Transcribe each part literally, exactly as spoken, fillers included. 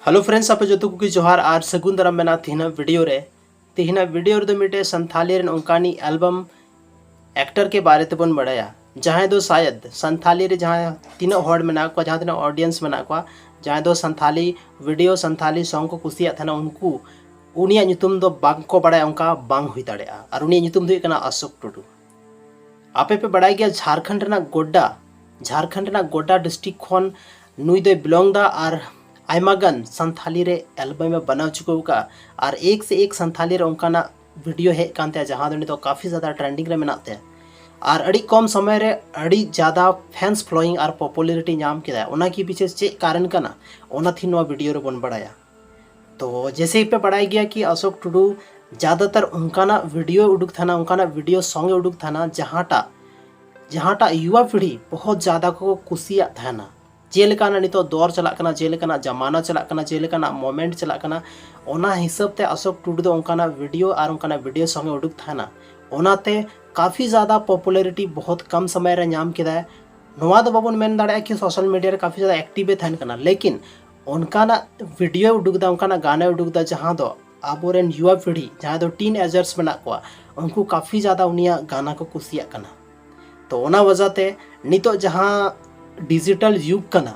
Hello friends, ᱟᱯᱮ ᱡᱚᱛᱚ ᱠᱚᱜᱮ ᱡᱚᱦᱟᱨ ᱟᱨ ᱥᱟᱹᱜᱩᱱ ᱫᱟᱨᱟᱢ ᱢᱮᱱᱟᱜᱼᱟ ᱛᱮᱦᱮᱧᱟᱜ ᱵᱷᱤᱰᱤᱭᱳ ᱨᱮ᱾ ᱛᱮᱦᱮᱧᱟᱜ ᱵᱷᱤᱰᱤᱭᱳ ᱨᱮᱫᱚ ᱢᱤᱫᱴᱮᱡ ᱥᱟᱱᱛᱷᱟᱞᱤ ᱨᱮᱱ ᱚᱱᱠᱟᱱᱤᱡ ᱮᱞᱵᱟᱢ ᱮᱠᱴᱟᱨ ᱠᱮ ᱵᱟᱨᱮ ᱛᱮᱵᱚᱱ ᱵᱟᱲᱟᱭᱟ, ᱡᱟᱦᱟᱸᱭ ᱫᱚ ᱥᱟᱭᱮᱫ ᱥᱟᱱᱛᱷᱟᱞᱤ ᱨᱮ ᱡᱟᱦᱟᱸ ᱛᱤᱱᱟᱹᱜ ᱦᱚᱲ ᱢᱮᱱᱟᱜ ᱠᱚᱣᱟ, ᱡᱟᱦᱟᱸ ᱛᱤᱱᱟᱹᱜ ᱚᱰᱤᱭᱮᱱᱥ ᱢᱮᱱᱟᱜ ᱠᱚᱣᱟ, ᱡᱟᱦᱟᱸᱭ ᱫᱚ ᱥᱟᱱᱛᱷᱟᱞᱤ ᱵᱷᱤᱰᱤᱭᱳ, ᱥᱟᱱᱛᱷᱟᱞᱤ ᱥᱚᱝ ᱠᱚ ᱠᱩᱥᱤᱭᱟᱜ ᱛᱟᱦᱮᱱᱟ, ᱩᱱᱠᱩ ᱩᱱᱤᱭᱟᱜ ᱧᱩᱛᱩᱢ ᱫᱚ ᱵᱟᱝ ᱠᱚ ᱵᱟᱲᱟᱭᱟ, ᱚᱱᱠᱟ ᱵᱟᱝ ᱦᱩᱭ ᱫᱟᱲᱮᱭᱟᱜᱼᱟ᱾ ᱟᱨ ᱩᱱᱤᱭᱟᱜ ᱧᱩᱛᱩᱢ ᱫᱚ ᱦᱩᱭᱩᱜ ᱠᱟᱱᱟ ᱚᱥᱳᱠ ᱴᱩᱰᱩ᱾ ᱟᱯᱮ ᱯᱮ ᱵᱟᱲᱟᱭ ᱜᱮᱭᱟ, ᱡᱷᱟᱲᱠᱷᱚᱸᱰ ᱨᱮᱱᱟᱜ ᱜᱳᱰᱰᱟ, ᱡᱷᱟᱲᱠᱷᱚᱸᱰ ᱨᱮᱱᱟᱜ ᱜᱳᱰᱰᱟ ᱰᱤᱥᱴᱨᱤᱠᱴ ᱠᱷᱚᱱ ᱱᱩᱭ ᱫᱚᱭ ᱵᱤᱞᱚᱝ ᱫᱟ᱾ ᱟᱨ ᱟᱭᱢᱟ ᱜᱟᱱ ᱥᱟᱱᱛᱷᱟᱞᱤ ᱨᱮ ᱮᱞᱵᱟᱢ ᱮ ᱵᱮᱱᱟᱣ ᱪᱩᱠᱟᱹᱣ ᱟᱠᱟᱫᱼᱟ᱾ ᱟᱨ ᱮᱠ ᱥᱮ ᱮᱠ ᱥᱟᱱᱛᱷᱟᱞᱤ ᱨᱮ ᱚᱱᱠᱟᱱᱟᱜ ᱵᱷᱤᱰᱤᱭᱳ ᱦᱮᱡ ᱠᱟᱱ ᱛᱟᱭᱟ, ᱡᱟᱦᱟᱸ ᱫᱚ ᱱᱤᱛᱚᱜ ᱠᱟᱯᱷᱤ ᱡᱟᱫᱟ ᱴᱨᱮᱱᱰᱤᱝ ᱨᱮ ᱢᱮᱱᱟᱜ ᱛᱟᱭᱟ᱾ ᱟᱨ ᱟᱹᱰᱤ ᱠᱚᱢ ᱥᱚᱢᱚᱭ ᱨᱮ ᱟᱹᱰᱤ ᱡᱟᱫᱟ ᱯᱷᱮᱱᱥ ᱯᱷᱚᱞᱳᱭᱤᱝ ᱟᱨ ᱯᱚᱯᱩᱞᱟᱨᱤᱴᱤ ᱧᱟᱢ ᱠᱮᱫᱟᱭ᱾ ᱚᱱᱟ ᱠᱤ ᱯᱤᱪᱷᱮ ᱪᱮᱫ ᱠᱟᱨᱚᱱ ᱠᱟᱱᱟ, ᱚᱱᱟ ᱛᱮᱦᱮᱧ ᱱᱚᱣᱟ ᱵᱷᱤᱰᱤᱭᱳ ᱨᱮᱵᱚᱱ ᱵᱟᱲᱟᱭᱟ᱾ ᱛᱚ ᱡᱮᱥᱮ ᱯᱮ ᱵᱟᱲᱟᱭ ᱜᱮᱭᱟ ᱠᱤ ᱚᱥᱳᱠ ᱴᱩᱰᱩ ᱡᱟᱫᱟᱛᱟᱨ ᱚᱱᱠᱟᱱᱟᱜ ᱵᱷᱤᱰᱤᱭᱳ ᱩᱰᱩᱠ ᱛᱟᱦᱮᱱᱟ, ᱚᱱᱠᱟᱱᱟᱜ ᱵᱷᱤᱰᱤᱭᱳ ᱥᱚᱝ ᱮ ᱩᱰᱩᱠ ᱛᱟᱦᱮᱱᱟ, ᱡᱟᱦᱟᱸᱴᱟᱜ ᱡᱟᱦᱟᱸᱴᱟᱜ ᱭᱩᱣᱟ ᱯᱤᱲᱦᱤ ᱵᱚᱦᱩᱛ ᱡᱟᱫᱟ ᱠᱚ ᱠᱩᱥᱤᱭᱟᱜ ᱛᱟᱦᱮᱱᱟ᱾ ᱡᱮᱞᱮᱠᱟᱱᱟᱜ ᱱᱤᱛᱚᱜ ᱫᱚᱨ ᱪᱟᱞᱟᱜ ᱠᱟᱱᱟ, ᱡᱮᱞᱮᱠᱟᱱᱟᱜ ᱡᱟᱢᱟᱱᱟ ᱪᱟᱞᱟᱜ ᱠᱟᱱᱟ, ᱡᱮᱞᱮᱠᱟᱱᱟᱜ ᱢᱚᱢᱮᱱᱴ ᱪᱟᱞᱟᱜ ᱠᱟᱱᱟ, ᱚᱱᱟ ᱦᱤᱥᱟᱹᱵ ᱛᱮ ᱚᱥᱳᱠ ᱴᱩᱰᱩ ᱫᱚ ᱚᱱᱠᱟᱱᱟᱜ ᱵᱷᱤᱰᱤᱭᱳ ᱟᱨ ᱚᱱᱠᱟᱱᱟᱜ ᱵᱷᱤᱰᱤᱭᱳ ᱥᱚᱝ ᱮ ᱩᱰᱩᱠ ᱛᱟᱦᱮᱱᱟ᱾ ᱚᱱᱟᱛᱮ ᱠᱟᱯᱷᱤ ᱡᱟᱫᱟ ᱯᱚᱯᱩᱞᱟᱨᱤᱴᱤ ᱵᱚᱦᱩᱛ ᱠᱚᱢ ᱥᱚᱢᱚᱭ ᱨᱮ ᱧᱟᱢ ᱠᱮᱫᱟᱭ᱾ ᱱᱚᱣᱟ ᱫᱚ ᱵᱟᱵᱚᱱ ᱢᱮᱱ ᱫᱟᱲᱮᱭᱟᱜᱼᱟ ᱠᱤ ᱥᱳᱥᱟᱞ ᱢᱤᱰᱤᱭᱟ ᱨᱮ ᱠᱟᱯᱷᱤ ᱡᱟᱫᱟ ᱮᱠᱴᱤᱵᱷ ᱮ ᱛᱟᱦᱮᱱ ᱠᱟᱱᱟ, ᱞᱮᱠᱤᱱ ᱚᱱᱠᱟᱱᱟᱜ ᱵᱷᱤᱰᱤᱭᱳ ᱩᱰᱩᱠ ᱮᱫᱟ, ᱚᱱᱠᱟᱱᱟᱜ ᱜᱟᱱᱮ ᱩᱰᱩᱠ ᱮᱫᱟ, ᱡᱟᱦᱟᱸ ᱫᱚ ᱟᱵᱚᱨᱮᱱ ᱭᱩᱣᱟ ᱯᱤᱲᱦᱤ, ᱡᱟᱦᱟᱸᱭ ᱫᱚ ᱴᱤᱱ ᱮᱡᱟᱨᱥ ᱢᱮᱱᱟᱜ ᱠᱚᱣᱟ, ᱩᱱᱠᱩ ᱠᱟᱯᱷᱤ ᱡᱟᱫᱟ ᱩᱱᱤᱭᱟᱜ ᱜᱟᱱᱟ ᱠᱚ ᱠᱩᱥᱤᱭᱟᱜ ᱠᱟᱱᱟ᱾ ᱛᱚ ᱚᱱᱟ ᱣᱟᱡᱟᱛᱮ ᱱᱤᱛᱚᱜ ᱡᱟᱦᱟᱸ ᱰᱤᱡᱤᱴᱟᱞ ᱡᱩᱜᱽ ᱠᱟᱱᱟ,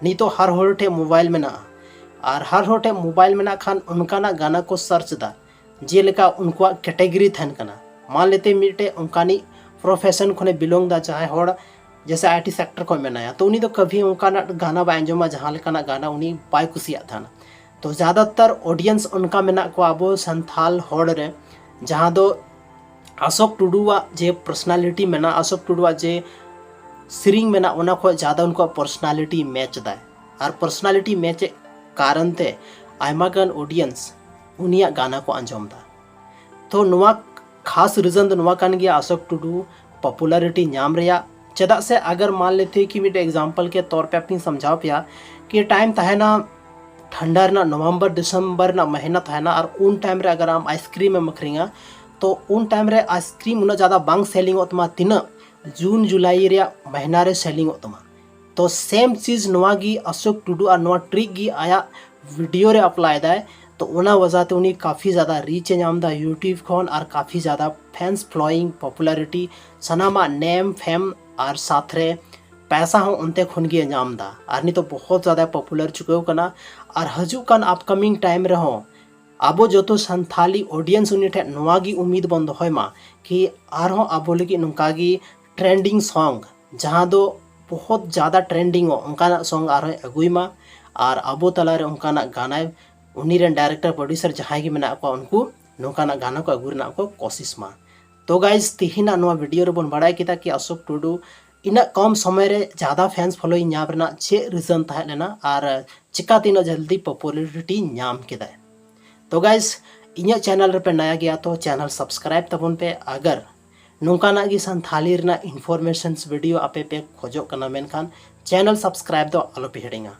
ᱱᱤᱛᱚᱜ ᱦᱟᱨ ᱦᱚᱲ ᱴᱷᱮᱱ ᱢᱳᱵᱟᱭᱤᱞ ᱢᱮᱱᱟᱜᱼᱟ, ᱟᱨ ᱦᱟᱨ ᱦᱚᱲ ᱴᱷᱮᱱ ᱢᱳᱵᱟᱭᱤᱞ ᱢᱮᱱᱟᱜ ᱠᱷᱟᱱ ᱚᱱᱠᱟᱱᱟᱜ ᱜᱟᱱᱟ ᱠᱚ ᱥᱟᱨᱪ ᱮᱫᱟ, ᱡᱮᱞᱮᱠᱟ ᱩᱱᱠᱩᱣᱟᱜ ᱠᱮᱴᱮᱜᱚᱨᱤ ᱛᱟᱦᱮᱱ ᱠᱟᱱᱟ᱾ ᱢᱟᱱ ᱞᱮᱛᱮ ᱢᱤᱫᱴᱮᱡ ᱚᱱᱠᱟᱱᱤᱡ ᱯᱨᱚᱯᱷᱮᱥᱚᱱ ᱠᱷᱚᱱᱮ ᱵᱤᱞᱚᱝ ᱫᱟ, ᱡᱟᱦᱟᱸᱭ ᱦᱚᱲ ᱡᱮᱥᱮ ᱟᱭ ᱴᱤ ᱥᱮᱠᱴᱚᱨ ᱠᱷᱚᱱ ᱢᱮᱱᱟᱭᱟ, ᱛᱚ ᱩᱱᱤ ᱫᱚ ᱠᱟᱵᱷᱤ ᱚᱱᱠᱟᱱᱟᱜ ᱜᱟᱱᱟ ᱵᱟᱭ ᱟᱸᱡᱚᱢᱟ ᱡᱟᱦᱟᱸ ᱞᱮᱠᱟᱱᱟᱜ ᱜᱟᱱᱟ ᱩᱱᱤ ᱵᱟᱭ ᱠᱩᱥᱤᱭᱟᱜ ᱛᱟᱦᱮᱱᱟ᱾ ᱛᱚ ᱡᱟᱫᱟᱛᱟᱨ ᱚᱰᱤᱭᱮᱱᱥ ᱚᱱᱠᱟ ᱢᱮᱱᱟᱜ ᱠᱚᱣᱟ ᱟᱵᱚ ᱥᱟᱱᱛᱷᱟᱞ ᱦᱚᱲ ᱨᱮ, ᱡᱟᱦᱟᱸ ᱫᱚ ᱚᱥᱳᱠ ᱴᱩᱰᱩᱣᱟᱜ ᱡᱮ ᱯᱟᱨᱥᱚᱱᱟᱞᱤᱴᱤ ᱢᱮᱱᱟᱜᱼᱟ, ᱚᱥᱳᱠ ᱴᱩᱰᱩᱣᱟᱜ ᱡᱮ ᱥᱮᱨᱮᱧ ᱢᱮᱱᱟᱜᱼᱟ, ᱚᱱᱟ ᱠᱷᱚᱱ ᱡᱟᱫᱟ ᱩᱱᱠᱩᱣᱟᱜ ᱯᱟᱨᱥᱚᱱᱟᱞᱤᱴᱤ ᱢᱮᱪ ᱮᱫᱟᱭ᱾ ᱟᱨ ᱯᱟᱨᱥᱚᱱᱟᱞᱤᱴᱤ ᱢᱮᱪ ᱮᱫ ᱠᱟᱨᱚᱱ ᱛᱮ ᱟᱭᱢᱟ ᱜᱟᱱ ᱚᱰᱤᱭᱮᱱᱥ ᱩᱱᱤᱭᱟᱜ ᱜᱟᱱᱟ ᱠᱚ ᱟᱸᱡᱚᱢ ᱮᱫᱟ᱾ ᱛᱚ ᱱᱚᱣᱟ ᱠᱷᱟᱥ ᱨᱤᱡᱚᱱ ᱫᱚ ᱱᱚᱣᱟ ᱠᱟᱱ ᱜᱮᱭᱟ ᱚᱥᱳᱠ ᱴᱩᱰᱩ ᱯᱚᱯᱩᱞᱟᱨᱤᱴᱤ ᱧᱟᱢ ᱨᱮᱭᱟᱜ᱾ ᱪᱮᱫᱟᱜ ᱥᱮ ᱟᱜᱟᱨ ᱢᱟᱱ ᱞᱮᱛᱮ ᱠᱤ ᱢᱤᱫᱴᱮᱡ ᱮᱠᱡᱟᱢᱯᱚᱞ ᱠᱮ ᱛᱚᱨ ᱯᱮ ᱟᱯᱮᱧ ᱥᱟᱢᱡᱷᱟᱣ ᱯᱮᱭᱟ ᱠᱤ ᱴᱟᱭᱤᱢ ᱛᱟᱦᱮᱱᱟ ᱴᱷᱟᱱᱰᱟ ᱨᱮᱱᱟᱜ, ᱱᱚᱵᱷᱮᱢᱵᱚᱨ ᱰᱤᱥᱮᱢᱵᱚᱨ ᱨᱮᱱᱟᱜ ᱢᱟᱹᱦᱱᱟᱹ ᱛᱟᱦᱮᱱᱟ, ᱟᱨ ᱩᱱ ᱴᱟᱭᱤᱢ ᱨᱮ ᱟᱜᱟᱨ ᱟᱢ ᱟᱭᱤᱥᱠᱨᱤᱢ ᱮᱢ ᱟᱹᱠᱷᱨᱤᱧᱟ, ᱛᱚ ᱩᱱ ᱴᱟᱭᱤᱢ ᱨᱮ ᱟᱭᱤᱥᱠᱨᱤᱢ ᱩᱱᱟᱹᱜ ᱡᱟᱫᱟ ᱵᱟᱝ ᱥᱮᱞᱤᱝᱚᱜ ᱛᱟᱢᱟ, ᱛᱤᱱᱟᱹᱜ ᱡᱩᱱ ᱡᱩᱞᱟᱭ ᱨᱮᱭᱟᱜ ᱢᱟᱹᱦᱱᱟᱹ ᱨᱮ ᱥᱮᱞᱤᱝᱚᱜ ᱛᱟᱢᱟ᱾ ᱛᱚ ᱥᱮᱢ ᱪᱤᱡᱽ ᱱᱚᱣᱟ ᱜᱮ ᱚᱥᱳᱠ ᱴᱩᱰᱩ ᱟᱨ ᱱᱚᱣᱟ ᱴᱨᱤᱠ ᱜᱮ ᱟᱭᱟᱜ ᱵᱷᱤᱰᱤᱭᱳ ᱨᱮ ᱟᱯᱞᱟᱭ ᱫᱟᱭ᱾ ᱛᱚ ᱚᱱᱟ ᱣᱟᱡᱟ ᱛᱮ ᱩᱱᱤ ᱠᱟᱯᱷᱤ ᱡᱟᱫᱟ ᱨᱤᱪ ᱮ ᱧᱟᱢ ᱮᱫᱟ ᱭᱩᱴᱤᱭᱩᱵᱽ ᱠᱷᱚᱱ ᱟᱨ ᱠᱟᱯᱷᱤ ᱡᱟᱫᱟ ᱯᱷᱮᱱᱥ ᱯᱷᱚᱞᱳᱭᱤᱝ ᱯᱚᱯᱩᱞᱟᱨᱤᱴᱤ ᱥᱟᱱᱟᱢᱟᱜ ᱱᱮᱢ ᱯᱷᱮᱢ ᱟᱨ ᱥᱟᱛ ᱨᱮ ᱯᱟᱭᱥᱟ ᱦᱚᱸ ᱚᱱᱛᱮ ᱠᱷᱚᱱ ᱜᱮ ᱧᱟᱢ ᱮᱫᱟ ᱟᱨ ᱱᱤᱛᱚᱜ ᱵᱚᱦᱚᱛ ᱡᱟᱫᱟ ᱯᱚᱯᱩᱞᱟᱨ ᱪᱩᱠᱟᱹᱣ ᱠᱟᱱᱟ᱾ ᱟᱨ ᱦᱤᱡᱩᱜ ᱠᱟᱱ ᱟᱯᱠᱟᱢᱤᱝ ᱴᱟᱭᱤᱢ ᱨᱮᱦᱚᱸ ᱟᱵᱚ ᱡᱚᱛᱚ ᱥᱟᱱᱛᱷᱟᱞᱤ ᱚᱰᱤᱭᱮᱱᱥ ᱩᱱᱤ ᱴᱷᱮᱱ ᱱᱚᱣᱟ ᱜᱮ ᱩᱢᱤᱫ ᱵᱚᱱ ᱫᱚᱦᱚᱭ ᱢᱟ ᱠᱤ ᱟᱨᱦᱚᱸ ᱟᱵᱚ ᱞᱟᱹᱜᱤᱫ ᱱᱚᱝᱠᱟ ᱜᱮ ᱴᱨᱮᱱᱰᱤᱝ ᱥᱚᱝ ᱡᱟᱦᱟᱸ ᱫᱚ ᱵᱚᱦᱚᱛ ᱡᱟᱫᱟ ᱴᱨᱮᱱᱰᱤᱝ ᱚᱜ ᱚᱱᱠᱟᱱᱟᱜ ᱥᱚᱝ ᱟᱨᱦᱚᱸᱭ ᱟᱹᱜᱩᱭ ᱢᱟ ᱟᱨ ᱟᱵᱚ ᱛᱟᱞᱟᱨᱮ ᱚᱱᱠᱟᱱᱟᱜ ᱜᱟᱱᱟᱭ ᱩᱱᱤ ᱨᱮᱱ ᱰᱟᱭᱨᱮᱠᱴᱚᱨ ᱯᱨᱚᱰᱭᱩᱥᱟᱨ ᱡᱟᱦᱟᱸᱭ ᱜᱮ ᱢᱮᱱᱟᱜ ᱠᱚᱣᱟ ᱩᱱᱠᱩ ᱱᱚᱝᱠᱟᱱᱟᱜ ᱜᱟᱱᱟ ᱠᱚ ᱟᱹᱜᱩ ᱨᱮᱱᱟᱜ ᱠᱚ ᱠᱚᱥᱤᱥ ᱢᱟ᱾ ᱛᱚ ᱜᱟᱭᱡᱽ ᱛᱮᱦᱮᱧᱟᱜ ᱱᱚᱣᱟ ᱵᱷᱤᱰᱤᱭᱳ ᱨᱮᱵᱚᱱ ᱵᱟᱲᱟᱭ ᱠᱮᱫᱟ ᱠᱤ ᱚᱥᱳᱠ ᱴᱩᱰᱩ ᱤᱱᱟᱹᱜ ᱠᱚᱢ ᱥᱚᱢᱚᱭ ᱨᱮ ᱡᱟᱫᱟ ᱯᱷᱮᱱᱥ ᱯᱷᱚᱞᱳᱭᱤᱝ ᱧᱟᱢ ᱨᱮᱱᱟᱜ ᱪᱮᱫ ᱨᱤᱡᱚᱱ ᱛᱟᱦᱮᱸ ᱞᱮᱱᱟ ᱟᱨ ᱪᱤᱠᱟᱹᱛᱮ ᱤᱱᱟᱹᱜ ᱡᱚᱞᱫᱤ ᱯᱚᱯᱩᱞᱟᱨᱤᱴᱤ ᱧᱟᱢ ᱠᱮᱫᱟᱭ᱾ ᱛᱚ ᱜᱟᱭᱡᱽ ᱤᱧᱟᱹᱜ ᱪᱮᱱᱮᱞ ᱨᱮᱯᱮ ᱱᱟᱭᱟ ᱜᱮᱭᱟ ᱛᱚ ᱪᱮᱱᱮᱞ ᱥᱟᱵᱥᱠᱨᱟᱭᱤᱵ ᱛᱟᱵᱚᱱ ᱯᱮ᱾ ᱟᱜᱟᱨ ᱱᱚᱝᱠᱟᱱᱟᱜ ᱜᱮ ᱥᱟᱱᱛᱷᱟᱞᱤ ᱨᱮᱱᱟᱜ ᱤᱱᱯᱷᱚᱨᱢᱮᱥᱚᱱᱥ ᱵᱷᱤᱰᱤᱭᱳ ᱟᱯᱮ ᱯᱮ ᱠᱷᱚᱡᱚᱜ ᱠᱟᱱᱟ ᱢᱮᱱᱠᱷᱟᱱ ᱪᱮᱱᱮᱞ ᱥᱟᱵᱥᱠᱨᱟᱭᱤᱵ ᱫᱚ ᱟᱞᱚᱯᱮ ᱦᱤᱲᱤᱧᱟ᱾